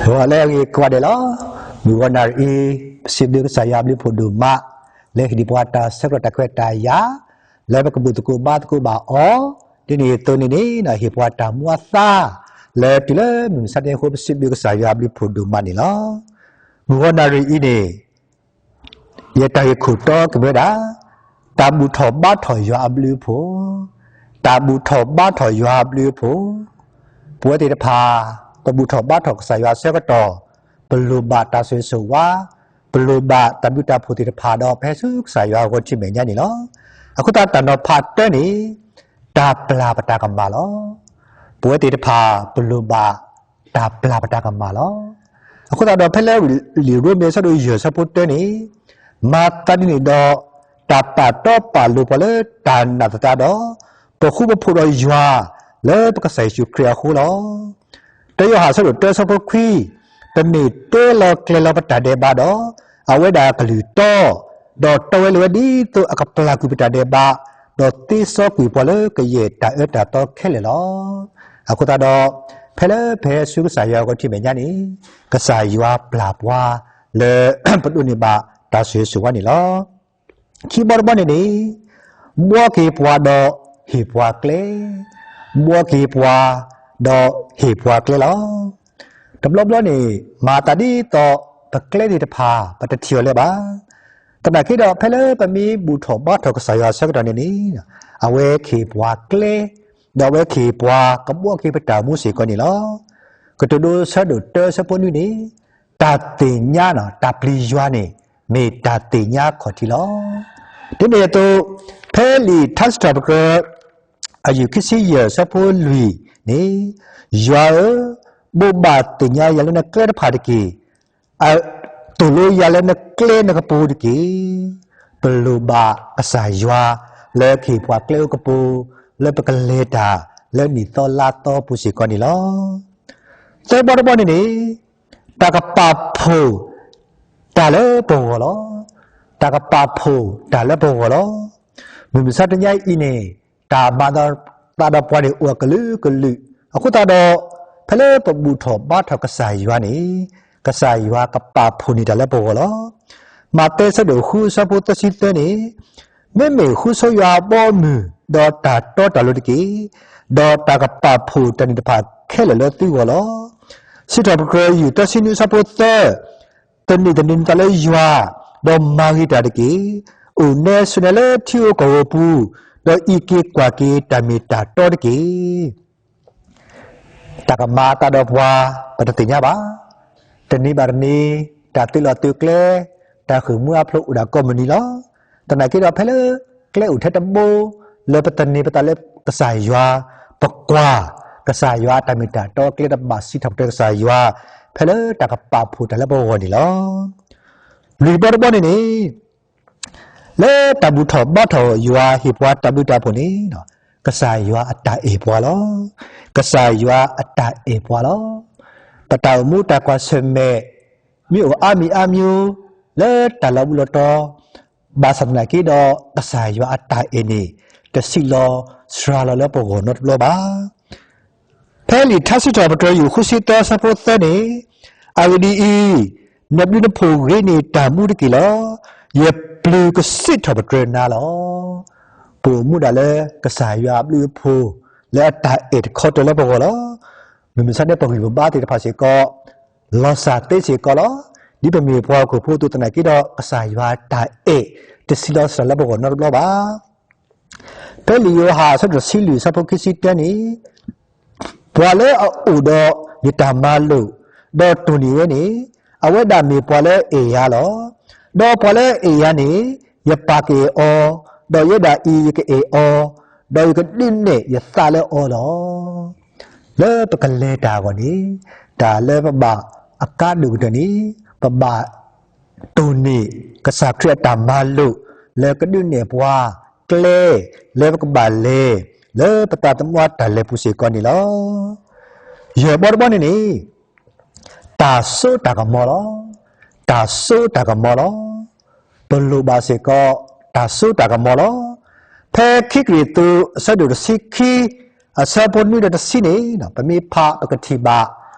ဂီၤလၢအဂ့ၤကိးဂၤဒဲးလီၤ. မုၢ်ဂီၤနၣ်ရံၣ်အံၤ ပစံးဘျုးကစၢ်ယွၤအဘျုးအဖှိၣ်ဒိၣ်မး လၢဟ့ၣ်ဒံးပှၤတၢ်ဆၢကတီၢ်တၢ်ခွဲးတၢ်ယာ် လၢပကဘူၣ်သကိးဘါသကိးဘၣ်အီၤ ဒ်န့ၣ်အသိးန့ၣ်န့ၣ် ဟ့ၣ်ပှၤတၢ်မူအသါ လၢတုၤလၢမုၢ်မဆါတနံၤအဃိ ပစံးဘျုးကစၢ်ယွၤအဘျုးအဖှိၣ်ဒိၣ်မးန့ၣ်လီၤ. မုၢ်ဂီၤနၣ်ရံၣ်အံၤန့ၣ် ယတၢ်ဂ့ၢ်ခိၣ်တီကမ့ၢ်ဝဲဒၣ် တၢ်ဘူၣ်ထီၣ်ဘါထီၣ်ယွၤအဘျုးအဖှိၣ်, တၢ်ဘူၣ်ထီၣ်ဘါထီၣ်ယွၤအဘျုးအဖှိၣ်. ပဝဲသ့ၣ်တဖၣ် ပဘူၣ်ထီၣ်ဘါထီၣ်ကစၢ်ယွၤအဆၢကတီၢ် ပလိၣ်ဘၣ်တၢ်ဆိၣ်ဂ့ၤဆိၣ်ဝါ, ပလိၣ်ဘၣ်တၢ်ဘျုးတၢ်ဖှိၣ်သ့ၣ်တဖၣ်ဒီး ပဟဲဆူကစၢ်ယွၤအဂီၢ်ထံမဲာ်ညါန့ၣ်လီၤ. အဃိသတးတၢ်နီၤဖးတၢန့ၣ် တၢ်ပျၢ်ပတၢ်ကမၣ်လီၤ. ပဝဲသ့ၣ်တဖၣ် ပလိၣ်ဘၣ် တၢ်ပျၢ်ပတၢ်ကမၣ်လီၤ. အဃိသတးဒီး ဖဲလၢလံာ်ရိမ့ၤအဆၢဒိၣ်ယဲၢ်အဆၢဖိတၢန့ၣ်, မၤသးဒ်န့ၣ်ဒီး တၢ်ပာ်တီပာ်လိၤပှၤလၢတၢ်နာ်သတးဒီး, ပဃူပဖိးဒီးယွၤ လၢပကစၢ်ယ့ၣ်ၡူးခရံာ်အဃိလီၤ. တၢယိၤဟၣ်အဆၢဒိၣ်တၢအဆၢဖိခွံ, ပမ့ၢ်တဲလီၤကျဲၤလီၤပတၢ်ဒဲးဘးဒီး, အဝဲဒၣ်ကလုၢ်တီ, ဒီးတီဝဲလိာ်ဝဲဒ်သိးအကပျၢ်ကွံာ်ပတၢ်ဒဲးဘး, ဒီးသ့စီကွံာ်ပှၤလၢကယဲၢ်တၢ်အၢတၢ်သီခဲလၢာ်လီၤ. အဃိသတးဒီး, ဖဲလၢပဟဲဆူကစၢ်ယွၤအဂီၢ်ထံမဲာ်ညါန့ၣ်, ကစၢ်ယွၤပျၢ်ပှၤလၢ ပဒိးန့ၢ်ဘၣ်တၢ်ဆိၣ်ဂ့ၤဆိၣ်ဝါန့ၣ်လီၤ. ခံဘီတဘီန့ၣ်န့ၣ်, ဘှီက့ၤပှၤဒီးဟ့ၣ်ပှၤကျဲ, ဘှီက့ၤပှၤဒီးဟ့ၣ်ပှၤကျဲလီၤ. တဘျီဘျီန့ၣ် မၤသးဒ်သိးပကျဲသ့ၣ်တဖၣ် ပတထံၣ်အီၤလၢၤဘၣ်. သနာ်က့ဒီး ဖဲလၢပမ့ၢ်ဘူၣ်ထီၣ်ဘါထီၣ်ကစၢ်ယွၤအဆၢကတီၢ်န့ၣ်န့ၣ်, အဝဲကဟ့ၣ်ပှၤကျဲ, ဒီးအဝဲကဟ့ၣ်ပှၤကဘှီက့ၤပတၢ်အိၣ်မူစ့ၢ်ကီးန့ၣ်လီၤ. ကတိၤဒိအဆၢဒိၣ်တၢအဆၢဖိနွံန့ၣ်, တၢ်သ့ၣ်ညါ, တၢ်ပျံၤယွၤန့ၣ် မ့ၢ်တၢ်သ့ၣ်ညါခီၣ်ထံးလီၤ. ဒ်န့ၣ်အသိး, ဖဲလံာ်ထါစံးထီၣ်ပတြၢၤ အယုၢ်ခံဆံယဲၢ်အဆၢဖိလွံၢ်န့ၣ်, ယွၤဧၢ, ဘိးဘၣ်သ့ၣ်ညါယၤလၢနကျဲတဖၣ်တက့ၢ်. အသိၣ်လိယၤလၢနကျဲနကပူၤတက့ၢ်. ပလိၣ်ဘၣ်ကစၢ်ယွၤလၢကဟ့ၣ်ပှၤကျဲအိၣ်ကပူၤ လၢပကလဲၤတၢ်လၢနံၣ်သီလါသီပူၤစ့ၢ်ကီးန့ၣ်လီၤ. သၢဘီတဘီန့ၣ်န့ၣ်, တၢ်ကပာ်ဖှိၣ်တၢ်လၢပဂီၢ်လီၤ. တၢ်ကပာ်ဖှိၣ်တၢ်လၢပဂီၢ်လီၤ. မုၢ်မဆါတနံၤအံၤန့ၣ်, တၢ်မၤသးဒီးပှၤန့ၣ်အိၣ်အကလုာ်ကလုာ်, အဃိသတးဒီး, ဖဲလၢပဘူၣ်ထီၣ်ဘါထီၣ်ကစၢ်ယွၤန့ၣ်, ကစၢ်ယွၤကပာ်ဖှိၣ်န့ၢ်တၢ်လၢပဂီၢ်လီၤ. မးသဲအဆၢဒိၣ်ဃုအဆၢဖိသၢဆံသၢန့ၣ်, မ့မ့ၢ်ဃုဆိယွၤအဘီအမုၢ်, ဒီးတၢ်တီတၢ်လိၤတက့ၢ်. ဒီးတၢ်ကပာ်ဖှိၣ်တၢ်န့ၣ်တဖၣ်ခဲလၢာ်လၢသုဂီၢ်လီၤ. စံးထီၣ်ပတြၢၤယုၢ်သၢဆံနွံအဆၢဖိသၢ, သန့ၤသန့ၤနသးလၢယွၤ, ဒီးမၤဂ့ၤတၢ်တက့ၢ်. အိၣ်နဲဆိးနဲလၢထံဧိၤကီၢ်ဧိၤပူၤ, ဒီးအံးက့ၤကွၢ်က့ၤတၢ်မ့ၢ်တၢ်တီတက့ၢ်. တၢ်ကမၤအသးဒီးပှၤ ပတသ့ၣ်ညါဘၣ်. တနံၤဘၣ်တနံၤ, တၢ်သုးလီၢ်သုးကျဲ, တၢ်ဃ့ၢ်မှံဟးဖျိးအိၣ်ဒၣ်ကိးမုၢ်နံၤလီၤ. သနာ်က့ဒီး ဖဲလၢကျဲအိၣ်ထဲတဘိ, လၢပသန့ၤပသးလၢကစၢ်ယွၤ, ပကွၢ်ကစၢ်ယွၤအတၢ်မ့ၢ်တၢ်တီ ကျဲတဘၣ်စံးထီၣ်ပတြၢၤကစၢ်ယွၤ, ဖဲလၢတၢ်ကပာ်ဖှိၣ်တၢ်လၢပဂီၢ်န့ၣ်လီၤ. လွံၢ်ဘီတဘီန့ၣ်န့ၣ် လၢတၢ်ဘူၣ်ထီၣ်ဘါထီၣ်ယွၤဟ့ၣ်ပှၤတၢ်ဘျုးတၢ်ဖှိၣ်န့ၣ်, ကစၢ်ယွၤအတၢ်အဲၣ်ပှၤလီၤ. ကစၢ်ယွၤအတၢ်အဲၣ်ပှၤလီၤ. ပတၢ်အိၣ်မူတၢ်ကွၢ်ဆၢၣ်မဲာ် မ့ၢ်အိၣ်အါမံၤအါမံၤ လၢတၢ်လီၤဘှံးလီၤတီၤ, ဘၣ်ဆၣ်သနာ်က့ဒီး ကစၢ်ယွၤအတၢ်အဲၣ်န့ၣ် တစံးလီၤစှၤလီၤလၢပဂီၢ်နီတဘျီဘၣ်. ဖဲလံာ်ထါစံးထီၣ်ပတြၢၤယုၢ်ဃုဆံသၢအဆၢဖိသၢန့ၣ်, အဂ့ၢ်ဒ်အံၤ, နဘျုးနဖှိၣ်ဂ့ၤန့ၢ်တၢ်မူတက့ၢ်လီၤ. ယပျုၤကစံးထီၣ်ပတြၢၤနၤလီၤ. ပအိၣ်မူဒၣ်လၢကစၢ်ယွၤအဘျုးအဖှိၣ် လၢအတၢ်အဲၣ်တခီတၢၤလၢပဂီၢ်လီၤ. မုၢ်မဆါဒဲးပဂံၢ်ပဘါသ့ၣ်တဖၣ်စ့ၢ်ကီး, လီၤစၢ်သ့စ့ၢ်ကီးလီၤ. ဒ်ပမ့ၢ်ပှၤဟီၣ်ခိၣ်ဖိအသိးသနာ်က့ဒီး ကစၢ်ယွၤအတၢ်အဲၣ် တစံးလီၤစှၤလၢပဂီၢ်နီတဘျီဘၣ်. ဖဲလံာ်ယိၤဟၣ်အဆၢဒိၣ်တဆံလွံၢ်အဆၢဖိခံဆံတၢန့ၣ်, ပှၤလၢအအိၣ်ဒီးယတၢ်မၤလိာ်, ဒီးတိၢ်န့ၢ်ဝဲန့ၣ်, အဝဲဒၣ်မ့ၢ်ပှၤလၢအအဲၣ်ယၤလီၤ. ဒီးပှၤလၢအအဲၣ်ယၤန့ၣ်, ယပာ်ကအဲၣ်အီၤ, ဒီးယဲဒၣ်အံၤယကအဲၣ်အီၤ, ဒီးယကဒုးနဲၣ်ယသးလၢအီၤလီၤ. လၢပကလဲၤတၢ်အဂီၢ်န့ၣ်, တၢ်လၢပဘၣ်အကါဒိၣ်ကတၢၢ်န့ၣ်, ပဘၣ်တိၢ်န့ၢ်ကစၢ်ခရံာ်အတၢ်မၤလိာ် လၢကဒုးနဲၣ်ပှၤကျဲ လၢပကဘၣ်လဲၤ လၢပသးသမူအတၢ်လဲၤပူၤစ့ၢ်ကီးန့ၣ်လီၤ. ယဲၢ်ဘီတဘီန့ၣ်န့ၣ်, တၢ်စိတၢ်ကမီၤလီၤ. တၢ်စိတၢ်ကမီၤလီၤ. ပလိၣ်ဘၣ်စ့ၢ်ကီး တၢ်စိတၢ်ကမီၤလီၤ. ဖဲခံကရံၣ်သူး အဆၢဒိၣ်တဆံခံ အဆၢဖိနွံဒီးတဆံန့ၣ် ပမ့ၢ်ဖးပကထံၣ်ဘၣ်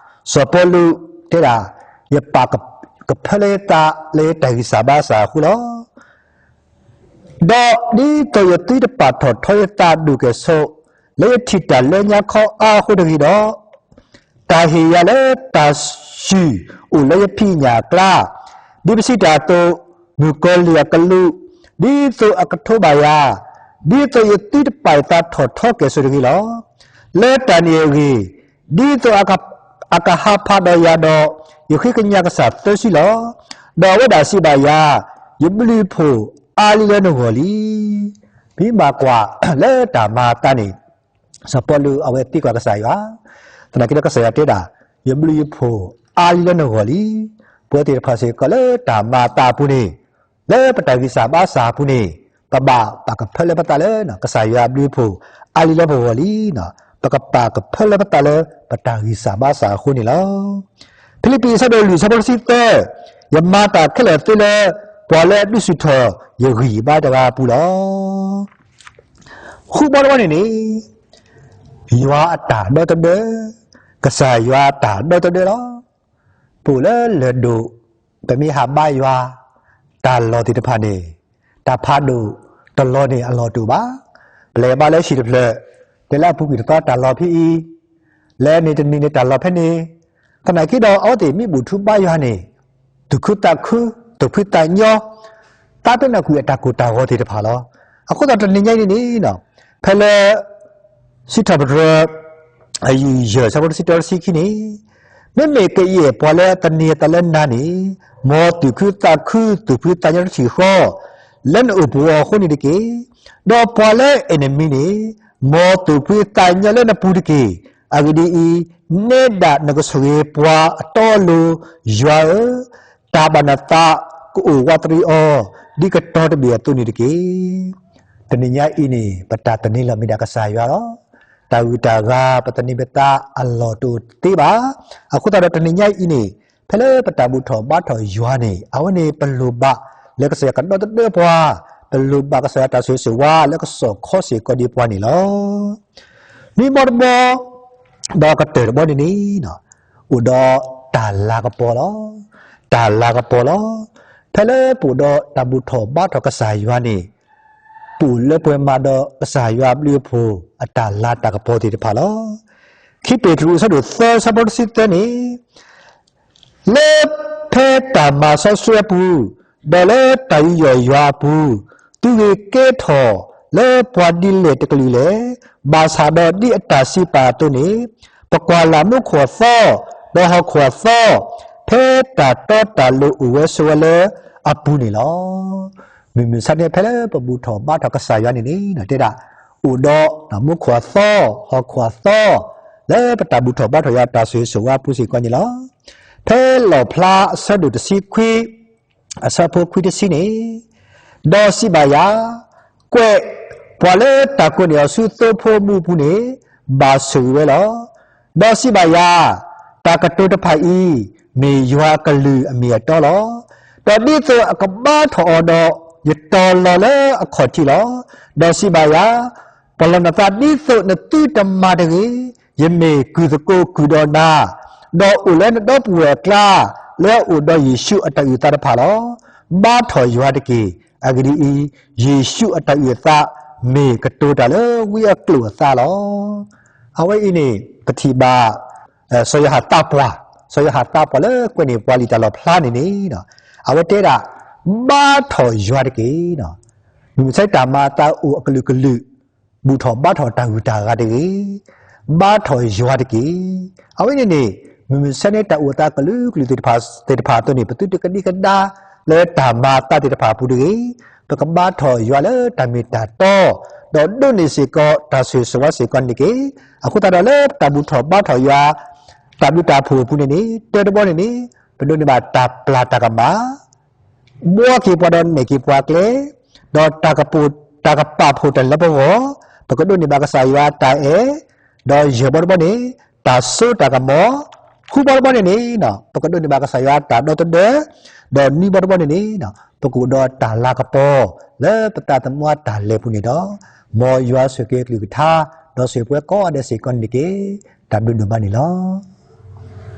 စီၤပီလူး တဲဒၣ်, ယပာ်ကဖၢလၢယသးလၢယတၢ်ဂံၢ်စၢ်ဘါစၢ်အဃိလီၤ. ဒီးဒ်သိးယသုတပာ်ထီၣ်ထီယသးဒိၣ်ကဲၣ်ဆိး လၢယထံၣ်တၢ်လၢညါခီအါအဃိတဂ့ၤဒီး, တၢ်ဟ့ၣ်ယၤလၢတၢ်စူၢ်အိၣ်လၢယဖံးညၣ်အကျါ, ဒ်ပစံးတၢ်အသိး, မုၣ်ကီၤလံၢ်အကလူး, ဒ်သိးအကထိဘၣ်ယၤ, ဒ်သိးယသုတပာ်ယသးထီၣ်ထီကဲၣ်ဆိးတဂ့ၤလီၤ. လၢတၢ်န့ၣ်အဂ့ၢ်, ဒ်သိးအကဟးဖးဒီးယၤဒီး, ယဃ့ကညးကစၢ်သၢဆံလီၤ. ဒီးအဝဲဒၣ်စံးဘၣ်ယၤ, ယဘျုးယဖှိၣ်အါလံလၢနဂီၢ်လံ. မ့ၢ်မၤကွၢ်လၢတၢ်မၤအသးန့ၣ်, စီၤပီလူးအဝဲသံကွၢ်ကစၢ်ယွၤ, သနာ်က့ဒီးကစၢ်ယွၤတဲဒၣ်, ယဘျုးယဖှိၣ်အါလံလၢနဂီၢ်လံ. ပဝဲသ့ၣ်တဖၣ်စ့ၢ်ကီးလၢတၢ်မၤအသးအပူၤန့ၣ်, လၢပတၢ်ဂံၢ်စၢ်ဘါစၢ်အပူၤန့ၣ်, ပဘၣ်ပာ်ကဖၢလၢပသးလၢ ကစၢ်ယွၤအဘျုးအဖှိၣ်အါလံလၢပဂီၢ်လံ. ပကပာ်ကဖၢလၢပသးလၢပတၢ်ဂံၢ်စၢ်ဘါစၢ်အဃိန့ၣ်လီၤ. ဖံလံးပံးအဆၢဒိၣ်လွံၢ်အဆၢဖိတဆံသၢ, ယမၤတၢ်ခဲလၢာ်သ့လၢ ပှၤလၢအဒုးဆူၣ်ထီၣ်ယဂံၢ်ယဘါတဂၤအပူၤလီၤ. ဃုဘီတဘီန့ၣ်န့ၣ်, ယွၤအတၢ်ဒီသဒၢ, ကစၢ်ယွၤအတၢ်ဒီသဒၢလီၤ. ပအိၣ်လၢလၢၢ်ဒိၣ်, ပမ့ၢ်ဟးဘါယွၤ, တၢ်လီၢ်သ့ၣ်တဖၣ်န့ၣ်, တၢ်ဖးဒိၣ်တလီၢ်န့ၣ်အလီၢ်တအိၣ်ဘၣ်. ပလဲၤဘါလၢဟံၣ်တဖျၢၣ်, တဲလၢအပူၤကွံာ်တသီတၢ်လီၢ်ဖဲအံၤ, လၢန့ၣ်တနံၤန့ၣ်တၢ်လီၢ်ဖဲန့ၣ်, သနာ်က့ဒီးအဝဲသ့ၣ်မ့ၢ်ဘူၣ်ထူဘါယွၤန့ၣ်, သူၣ်ခုသးခု, သူၣ်ဖှံသးညီ, သးပ့ၤနီၣ်ကွံာ်အတၢ်ကိၢ်တၢ်ဂီၤသ့ၣ်တဖၣ်လီၤ. အဃိသတးတနံၤညါအံၤန့ၣ်န့ၣ်, ဖဲလၢ စံးထီၣ်ပတြၢၤ အယုၢ်ယဲၢ် အဆၢဖိတဆံတၢ တဆံခံန့ၣ်, မ့မ့ၢ်ကယဲၢ်ပှၤလၢအသန့ၤအသးလၢနၤန့ၣ်, မ်သူၣ်ခုသးခုသူၣ်ဖှံသးညီတထံၣ်ဃီ, လၢနအိၣ်ပူၤအီၤအဃိန့ၣ်တက့ၢ်. ဒီးပှၤလၢအအဲၣ်နမံၤန့ၣ်, မ်သူၣ်ဖှံသးညီလၢနပူၤတက့ၢ်. အဂ့ၢ်ဒ်အံၤ, နဲဒၣ်နကဆိၣ်ဂ့ၤပှၤအတီအလိၤ, ယွၤဧၢ, တၢ်ဘၣ်နသးကအိၣ်ဝးတရံးအီၤ, ဒ်ကတီၤတဘ့ၣ်အသိးန့ၣ်တက့ၢ်. တနံၤညါအံၤန့ၣ် ပတၢ်သန့ၤလီၤမ့ၢ်ဒၣ်ကစၢ်ယွၤလီၤ. တၢ်ဂုၤတၢ်ဂၤ ပသန့ၤပသးအလီၢ်တအိၣ်သ့ဘၣ်. အဃိသတးဒီးတနံၤညါအံၤန့ၣ်, ဖဲလၢပတၢ်ဘူၣ်ထီၣ်ဘါထီၣ်ယွၤန့ၣ်, အဝဲန့ၣ်ပလိၣ်ဘၣ်လၢကစၢ်ယွၤကဒီသဒၢပှၤ, ပလိၣ်ဘၣ်ကစၢ်ယွၤတၢ်ဆိၣ်ဂ့ၤဆိၣ်ဝါလၢကစီၣ်ခီစ့ၢ်ကီးဒံးပှၤန့ၣ်လီၤ. နွံဘီတဘီ, ဒီးကတၢၢ်တဘီန့ၣ်န့ၣ်, အိၣ်ဒီးတၢ်လၤကပီၤလီၤ. တၢ်လၤကပီၤလီၤ. ဖဲလၢပအိၣ်ဒီးတၢ်ဘူၣ်ထီၣ်ဘါထီၣ်ကစၢ်ယွၤန့ၣ်, ပအိၣ်လၢပှဲၤမးဒီးကစၢ်ယွၤအဘျုးအဖှိၣ်အတၢ်လၤတၢ်ကပီၤသ့ၣ်တဖၣ်လီၤ. ခံပ့းတရူးအဆၢဒိၣ်သၢ အဆၢဖိတဆံသၢန့ၣ်, လၢဖဲတၢ်မၤစီဆှံအပူၤ, ဒီးလၢတၢ်ယူးယီၣ်ယွၤအပူၤ, သုဂ့ၤကဲထီၣ်လၢပှၤဒ်လဲၣ်တကလုာ်လဲၣ်. ဘၣ်ဆၣ်ဒီးဒ်အတၢ်စံးပာ်အသိးန့ၣ်, ပကွၢ်လၢ်မူခိၣ်အသီ, ဒီးဟီၣ်ခိၣ်အသီ, ဖဲတၢ်တီတၢ်လိၤအိၣ်ဝဲဆိးဝဲလၢအပူၤန့ၣ်လီၤ. မုၢ်မဆါန့ၣ်ဖဲလၢပဘူၣ်ထီၣ်ဘါထီၣ်ကစၢ်ယွၤန့ၣ်န့ၣ်, တဲဒၣ်, အိၣ်ဒီးမူခိၣ်အသီ, ဟီၣ်ခိၣ်အသီ, လၢပတၢ်ဘူၣ်ထီၣ်ဘါထီၣ်ယွၤတၢ်ဆိၣ်ဂ့ၤဆိၣ်ဝါအပူၤစ့ၢ်ကီးန့ၣ်လီၤ. ဖဲလီၣ်ဖျါအဆၢဒိၣ်တဆံခွံ, အဆၢဖိခွံတဆံန့ၣ်, ဒီးစံးဘၣ်ယၤ, ကွဲး, ပှၤလၢတၢ်ကိးန့ၢ်အီၤဆူသိဖိမူအပူၤန့ၣ်, ဘၣ်ဆိၣ်ဂ့ၤဝဲလီၤ. ဒီးစံးဘၣ်ယၤ, တၢ်ကတိၤတဖၣ်အံၤ, မ့ၢ်ယွၤအကလုၢ်အမ့ၢ်အတီလီၤ. ဒီးဒ်သိးအကဘါထီၣ်အီၤဒီး, ယတီၤလီၤလၢအခီၣ်ထံးလီၤ. ဒီးစံးဘၣ်ယၤ, ပလီၢ်နသးဒ်သိးနသုတမၤတဂ့ၤ, ယမ့ၢ်ကုၢ်သကိးကုၢ်ဒီးနၤ, ဒီးအိၣ်လၢနဒီပုၢ်ဝဲၢ်အကျါ, လၢအအိၣ်ဒီးယ့ၣ်ၡူးအတၢ်အုၣ်အသးတဖၣ်လီၤ. ဘါထီၣ်ယွၤတက့ၢ်. အဂ့ၢ်ဒ်အံၤ, ယ့ၣ်ၡူးအတၢ်အုၣ်အသး, မ့ၢ်ကတိၤတၢ်လၢဝံအကျိာ်အသးလီၤ. အဝဲအံၤန့ၣ်, ပထံၣ်ဘၣ်, စီၤယိၤဟၣ်သးပှၢ်, စီၤယိၤဟၣ်သးပှၢ်လၢကွဲးန့ၢ်ပှၤလံာ်တၢ်လီၣ်ဖျါန့ၣ်န့ၣ်, အဝဲတဲဒၣ်, ဘါထီၣ်ယွၤတက့ၢ်. မုၢ်မဆါတၢ်မၤအသးအိၣ်အကလုာ်ကလုာ်, ဘူၣ်ထီၣ်ဘါထီၣ်တၢ်ဂုၤတၢ်ဂၤတဂ့ၤ, ဘါထီၣ်ယွၤတက့ၢ်. အဝဲန့ၣ်န့ၣ်, မုၢ်မဆါန့ၣ်တၢ်အိၣ်အသးကလုာ်ကလုာ်သ့ၣ်တဖၣ်, သ့ၣ်တဖၣ်အသိးန့ၣ် ပသုတကဒံကဒါလၢတၢ်မၤအသးသ့ၣ်တဖၣ်အပူၤတဂ့ၤ. ပကဘါထီၣ်ယွၤလၢတၢ်မ့ၢ်တၢ်တီ, ဒီးဒိးန့ၢ်စ့ၢ်ကီးတၢ်ဆိၣ်ဂ့ၤဆိၣ်ဝါစ့ၢ်ကီးန့ၣ်တက့ၢ်. အဃိသတးဒီးလၢပတၢ်ဘူၣ်ထီၣ်ဘါထီၣ်ယွၤ, တၢ်ဘျုးတၢ်ဖှိၣ်အပူၤန့ၣ်န့ၣ်, တၢတဘီန့ၣ်န့ၣ်, ပဒိးန့ၢ်ဘၣ်တၢ်ပျၢ်တၢ်ကမၣ် ဘှီက့ၤပှၤဒီးနဲၣ်က့ၤပှၤကျဲ, ဒီးတၢ်ကပာ်ဖှိၣ်တၢ်လၢပဂီၢ်, ပကဒိးန့ၢ်ဘၣ်ကစၢ်ယွၤတၢ်အဲၣ်, ဒီးယဲၢ်ဘီတဘီန့ၣ်, တၢ်စိတၢ်ကမီၤ, ဃုဘီတဘီန့ၣ်န့ၣ်, ပကဒိးန့ၢ်ဘၣ်ကစၢ်ယွၤတၢ်ဒီသဒၢ, ဒီးနွံဘီတဘီန့ၣ်န့ၣ်, ပကအိၣ်ဒီးတၢ်လၤကပီၤလၢပသးသမူအတၢ်လဲၤပူၤန့ၣ်ဒီး, မ်ယွၤဆိၣ်ဂ့ၤက့ၤအကလုၢ်ကထါ, ဒီးဆိၣ်ဂ့ၤပှၤကိးဂၤဒဲးစ့ၢ်ကီးန့ၣ်တက့ၢ်. တၢ်ဘျုးဒိၣ်မးန့ၣ်လီၤ.